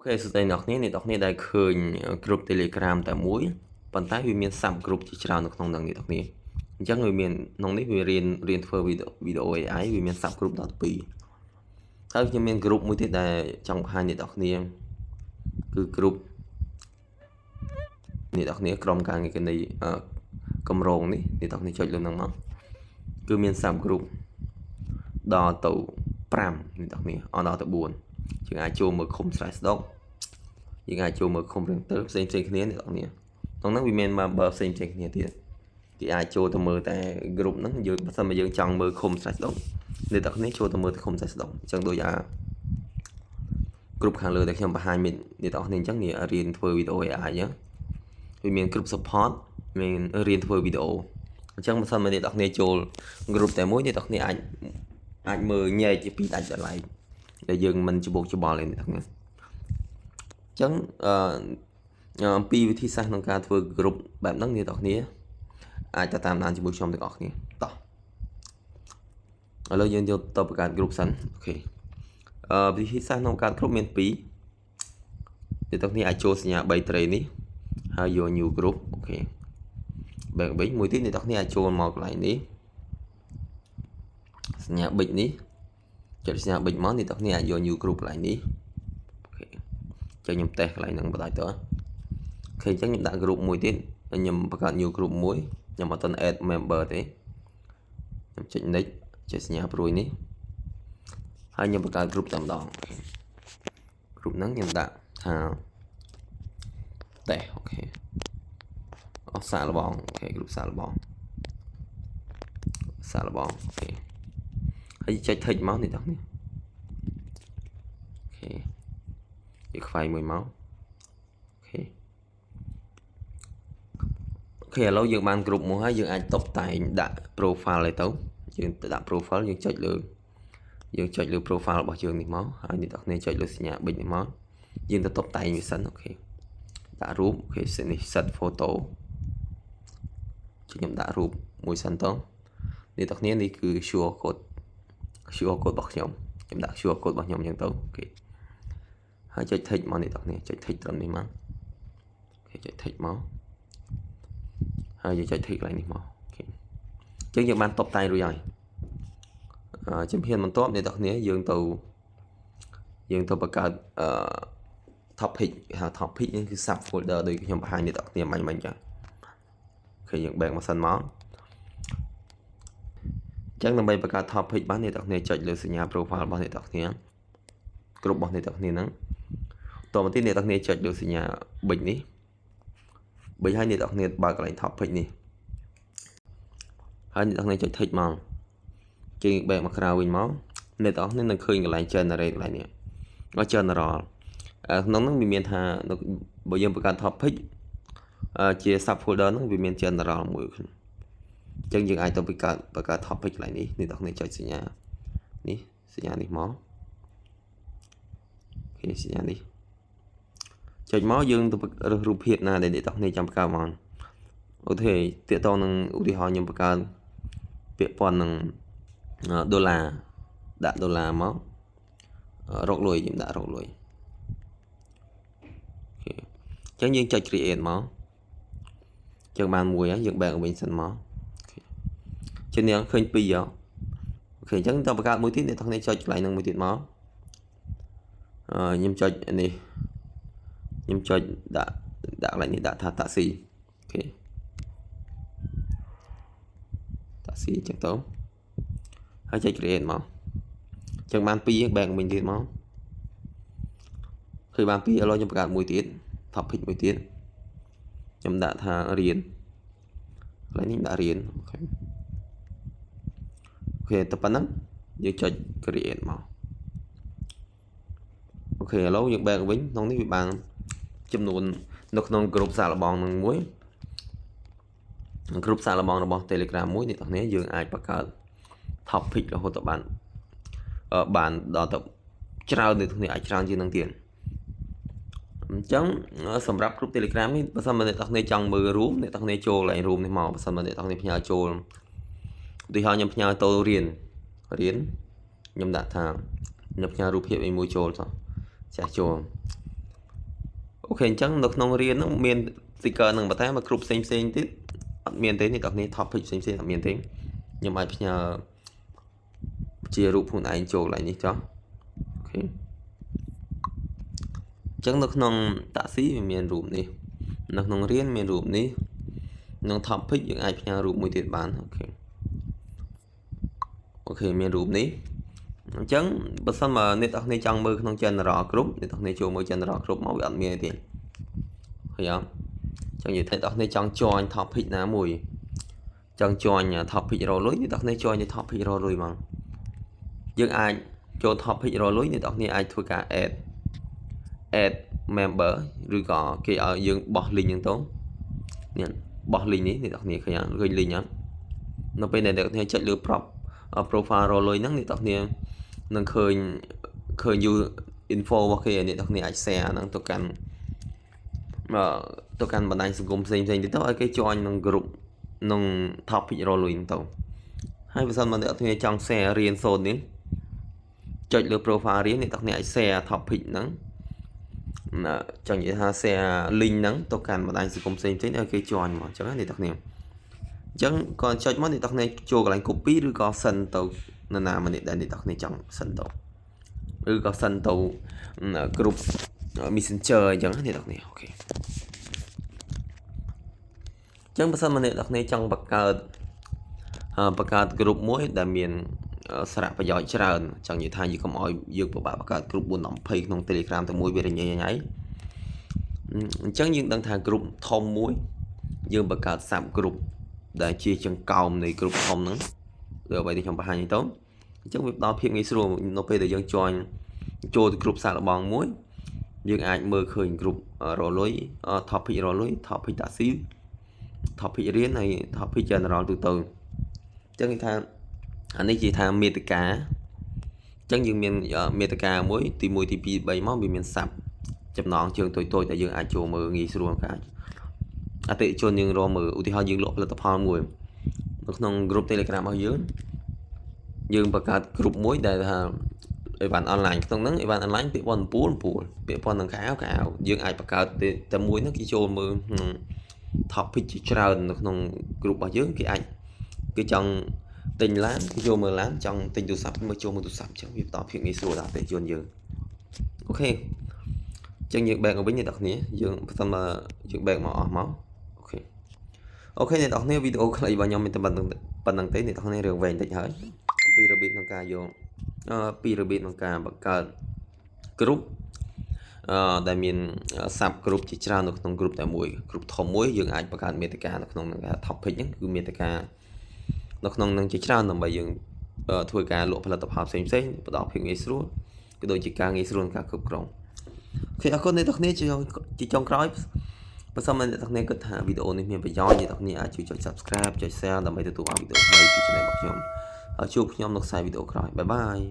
OK សួស្តីអ្នកនរអ្នកនរដែលឃើញក្រុម Telegram តែមួយប៉ុន្តែវាមាន sub group ជាច្រើននៅក្នុងហ្នឹងអ្នកនរអញ្ចឹងវាមានក្នុងនេះវារៀនរៀនធ្វើវីដេអូ AI វាមាន sub group ដល់2ហើយខ្ញុំមាន group មួយទៀតដែលចង់បង្ហាញអ្នកនរគឺ group អ្នកនរក្រុមការងារគណីកម្រងនេះអ្នកនរចុចលើហ្នឹងមកគឺមាន sub group ដល់ទៅ5អ្នកនរអត់ដល់ទៅ4យើងអាចចូលមើលឃុំស្រែស្ដុកយើងអាចចូលមើលឃុំរឿងទៅផ្សេងផ្សេងគ្នាអ្នកនរក្នុងហ្នឹងវាមាន member ផ្សេងផ្សេងគ្នាទៀតគេអាចចូលទៅមើលតែ group ហ្នឹងយើងបើសិនមកយើងចង់មើលឃុំស្រែស្ដុកអ្នកនរចូលទៅមើលឃុំស្រែស្ដុកអញ្ចឹងដូចអា group ខាងលើដែលខ្ញុំបង្ហាញមានអ្នកនរអញ្ចឹងនេះរៀនធ្វើវីដេអូ AI អញ្ចឹងវាមាន group support មានរៀនធ្វើវីដេអូអញ្ចឹងបើសិនមកអ្នកនរចូល group តែមួយអ្នកនរអាចអាចមើលញែកជាពីរដាច់ដោយឡែកដែលយើងមិនច្បុកច្បល់ទេអ្នកនរអញ្ចឹងអឺអំពីវិធីសាស្ត្រក្នុងការធ្វើ group បែបហ្នឹងអ្នកនរអាចទៅតាមដានជាមួយខ្ញុំទាំងអស់គ្នាតោះឥឡូវយើងយកទៅបង្កើត group សិន OK អឺវិធីសាស្ត្រក្នុងការ group មាន2អ្នកទាំងនេះអាចចូលសញ្ញា3ត្រីនេះហើយយក new group OK បែបវិញមួយទៀតអ្នកទាំងនេះអាចចូលមកកន្លែងនេះសញ្ញាប៊ិចនេះចុចសញ្ញាប៊ិចមកអ្នកទាំងនេះអាចយក new group កន្លែងនេះ OK ចឹងខ្ញុំតេស្តកន្លែងហ្នឹងបណ្ដោយទៅ OK អញ្ចឹងខ្ញុំដាក់ group មួយទៀតខ្ញុំបង្កើត new group មួយខ្ញុំអត់ទាន់ add member ទេខ្ញុំចុច next ចុចសញ្ញាព្រួយនេះហើយខ្ញុំបង្កើត group តែម្ដង group ហ្នឹងខ្ញុំដាក់ថា test OK អស់សាកល្បង OK group សាកល្បងសាកល្បង OK ហើយចុច tick មកនេះតោះនេះ OK វាខ្វែងមួយមក OK OK ឥឡូវយើងបានគ្រប់មកហើយយើងអាចតុបតែងដាក់ profile ឲ្យទៅយើងទៅដាក់ profile យើងចុចលើយើងចុចលើ profile របស់យើងនេះមកហើយអ្នកទាំងគ្នាចុចលើសញ្ញាប៊ិចនេះមកយើងទៅតុបតែងវាសិន OK ដាក់រូប OK នេះ set photo ខ្ញុំដាក់រូបមួយសិនទៅអ្នកទាំងគ្នានេះគឺ QR code QR code របស់ខ្ញុំខ្ញុំដាក់ QR code របស់ខ្ញុំអញ្ចឹងទៅ OK ហើយចុច tick មកអ្នកទាំងគ្នាចុច tick ត្រឹមនេះមក OK ចុច tick មកហើយយើងចុច tick កន្លែងនេះមក OK អញ្ចឹងយើងបានតុបតែងរួចហើយអឺជំហានបន្ទាប់អ្នកទាំងគ្នាយើងទៅយើងទៅបង្កើតអឺ topic គេហៅ topic ហ្នឹងគឺ sub folder ដូចខ្ញុំបង្ហាញអ្នកទាំងគ្នាមិញមិញចឹង OK យើង back មកសិនមកអញ្ចឹងដើម្បីបង្កើត topic បានអ្នកទាំងគ្នាចុចលើសញ្ញា profile របស់អ្នកទាំងគ្នាគ្រប់របស់អ្នកទាំងគ្នាហ្នឹងតមកទៀតអ្នកទាំងគ្នាចុចលើសញ្ញាប៊ិចនេះប៊ិចហើយអ្នកទាំងគ្នាបើកកន្លែង topic នេះហើយអ្នកទាំងគ្នាចុច tick មកគេ back មកក្រៅវិញមកអ្នកទាំងគ្នានឹងឃើញកន្លែង generate កន្លែងនេះ general ក្នុងហ្នឹងវាមានថាបើយើងបង្កើត topic ជា sub folder ហ្នឹងវាមាន general មួយអញ្ចឹងយើងអាចទៅបង្កើតបង្កើត topic កន្លែងនេះអ្នកទាំងគ្នាចុចសញ្ញានេះសញ្ញានេះមក OK សញ្ញានេះចុចមកយើងទៅរើសរូបភាពណាដែលអ្នកទាំងគ្នាចាំបង្កើតមក OK ទាក់ទងនឹងឧទាហរណ៍ខ្ញុំបង្កើតពាក្យព័ន្ធនឹងដុល្លារដាក់ដុល្លារមករកលុយខ្ញុំដាក់រកលុយ OK អញ្ចឹងយើងចុច create មកចឹងបានមួយហើយយើង back វិញសិនមក OK ជានាងឃើញពីរហ៎ OK អញ្ចឹងតើបង្កើតមួយទៀតអ្នកទាំងនេះចុចកន្លែងហ្នឹងមួយទៀតមកអឺខ្ញុំចុចនេះខ្ញុំចុចដាក់ដាក់កន្លែងនេះដាក់ថាតាក់ស៊ី OK តាក់ស៊ីអញ្ចឹងទៅហើយចុច create មកអញ្ចឹងបានពីរ back វិញទៀតមកឃើញបានពីរឥឡូវខ្ញុំបង្កើតមួយទៀត topic មួយទៀតខ្ញុំដាក់ថារៀនកន្លែងនេះដាក់រៀន OK OK តែប៉ុណ្ណឹងយើងចុច create មក OK ឥឡូវយើង back វិញក្នុងនេះវាបានចំនួននៅក្នុងក្រុមសាកល្បងនឹងមួយក្រុមសាកល្បងរបស់ Telegram មួយនេះបងប្អូនយើងអាចបង្កើត topic រហូតទៅបានបានដល់ទៅច្រើននេះគ្នាអាចច្រើនជាងនឹងទៀតអញ្ចឹងសម្រាប់ក្រុម Telegram នេះបើសិនមកអ្នកទាំងគ្នាចង់មើលរូបអ្នកទាំងគ្នាចូលកន្លែងរូបនេះមកបើសិនមកអ្នកទាំងគ្នាផ្ញើចូលឧទាហរណ៍ខ្ញុំផ្ញើទៅរៀនរៀនខ្ញុំដាក់ថាខ្ញុំផ្ញើរូបភាពអីមួយចូលចុះចាស់ចូល OK អញ្ចឹងនៅក្នុងរៀនហ្នឹងមាន sticker ហ្នឹងប៉ុន្តែមកគ្រប់ផ្សេងផ្សេងទៀតអត់មានទេនេះបងប្អូន topic ផ្សេងផ្សេងអត់មានទេខ្ញុំអាចផ្ញើជារូបខ្លួនឯងចូលកន្លែងនេះចុះ OK អញ្ចឹងនៅក្នុងតាក់ស៊ីវាមានរូបនេះនៅក្នុងរៀនមានរូបនេះក្នុង topic យើងអាចផ្ញើរូបមួយទៀតបាន OK មានរូបនេះអញ្ចឹងបើសិនមកអ្នកទាំងគ្នាចង់មើលក្នុង general group អ្នកទាំងគ្នាចូលមើល general group មកវាអត់មានទេឃើញអត់ចង់និយាយថាអ្នកទាំងគ្នាចង់ join topic ណាមួយចង់ join topic រកលុយអ្នកទាំងគ្នា join ใน topic រកលុយមកយើងអាចចូល topic រកលុយអ្នកទាំងគ្នាអាចធ្វើការ add member ឬក៏គេឲ្យយើងបោះ link ហ្នឹងទៅនេះបោះ link នេះអ្នកទាំងគ្នាឃើញអត់ឃើញ link អត់នៅពេលដែលអ្នកទាំងគ្នាចុចលើ profile រកលុយហ្នឹងអ្នកទាំងគ្នានឹងឃើញឃើញ you info របស់គេអ្នកទាំងគ្នាអាច share ហ្នឹងទៅកាន់បណ្ដាញសង្គមផ្សេងផ្សេងទៀតទៅឲ្យគេ join ក្នុង group ក្នុង topic រកលុយហ្នឹងទៅហើយបើសិនមកអ្នកទាំងគ្នាចង់ share រៀនសូត្រនេះចុចលើ profile រៀនអ្នកទាំងគ្នាអាច share topic ហ្នឹងចង់និយាយថា share link ហ្នឹងទៅកាន់បណ្ដាញសង្គមផ្សេងផ្សេងឲ្យគេ join មកអញ្ចឹងណាអ្នកទាំងគ្នាអញ្ចឹងគាត់ចុចមកអ្នកទាំងគ្នាចូលកន្លែង copy ឬក៏ send ទៅនរណាម្នាក់ដែលអ្នកទាំងគ្នាចង់ send ទៅឬក៏ send ទៅ group Messenger អញ្ចឹងណាអ្នកទាំងគ្នា OK អញ្ចឹងបើសិនមកអ្នកទាំងគ្នាចង់បង្កើត group មួយដែលមានសារៈប្រយោជន៍ច្រើនចង់និយាយថាយើងកុំឲ្យយើងពិបាកបង្កើត group 4 20ក្នុង Telegram តែមួយវារញ៉េរញ៉ៃអញ្ចឹងយើងដឹងថា group ធំមួយយើងបង្កើត sub group ដែលជាចង្កោមនៃ group ធំហ្នឹងដូចអ្វីដែលខ្ញុំបង្ហាញនេះទៅអញ្ចឹងវាផ្ដល់ភាពងាយស្រួលនៅពេលដែលយើង join ចូលទៅ group សាកល្បងមួយយើងអាចមើលឃើញ group រកលុយ topic រកលុយ topic តាក់ស៊ី topic រៀនហើយ topic general ទូទៅអញ្ចឹងគេថាអានេះជាថាមេតិកាអញ្ចឹងយើងមានមេតិកាមួយទី1ទី2 3មកវាមាន sub ចំណងជើងតូចៗដែលយើងអាចចូលមើលងាយស្រួលការអតិថិជនយើងរកមើលឧទាហរណ៍យើងលក់ផលិតផលមួយនៅក្នុង group Telegram របស់យើងយើងបង្កើត group មួយដែលថាអីវ៉ាន់អនឡាញក្នុងហ្នឹងអីវ៉ាន់អនឡាញពាក្យព័ន្ធអំពូលអំពូលពាក្យព័ន្ធនឹងខោខោយើងអាចបង្កើតតែមួយហ្នឹងគេចូលមើលក្នុង topic ជាច្រើននៅក្នុង group របស់យើងគេអាចគេចង់ទិញឡានគេចូលមើលឡានចង់ទិញទូរស័ព្ទមើលចូលមើលទូរស័ព្ទអញ្ចឹងវាបន្តភាពងាយស្រួលដល់អតិថិជនយើង OK អញ្ចឹងយើង back មកវិញអ្នកនរគ្នាយើងបន្តិចមកយើង back មកអស់មក OK អ្នកនរគ្នាវីដេអូខ្លីរបស់ខ្ញុំមានតែប៉ុណ្្នឹងប៉ុណ្្នឹងទេអ្នកនរគ្នារឿងវែងតិចហើយអំពីរបៀបក្នុងការយកអឺពីរបៀបក្នុងការបង្កើត group ដែលមាន sub group ជាច្រើននៅក្នុង group តែមួយ group ធំមួយយើងអាចបង្កើតមេតិកានៅក្នុងនឹង topic ហ្នឹងគឺមេតិកានៅក្នុងនឹងជាច្រើនដើម្បីយើងធ្វើការលក់ផលិតផលផ្សេងផ្សេងផ្ដល់ភាពងាយស្រួលក៏ដូចជាការងាយស្រួលក្នុងការគ្រប់គ្រង OK អរគុណអ្នកទាំងគ្នាជាជាចុងក្រោយបើសិនមកអ្នកទាំងគ្នាគិតថាវីដេអូនេះមានប្រយោជន៍អ្នកទាំងគ្នាអាចជួយចុច Subscribe ចុច Share ដើម្បីទទួលបានវីដេអូថ្មីពី Channel របស់ខ្ញុំហើយជួបខ្ញុំនៅខ្សែវីដេអូក្រោយ bye bye.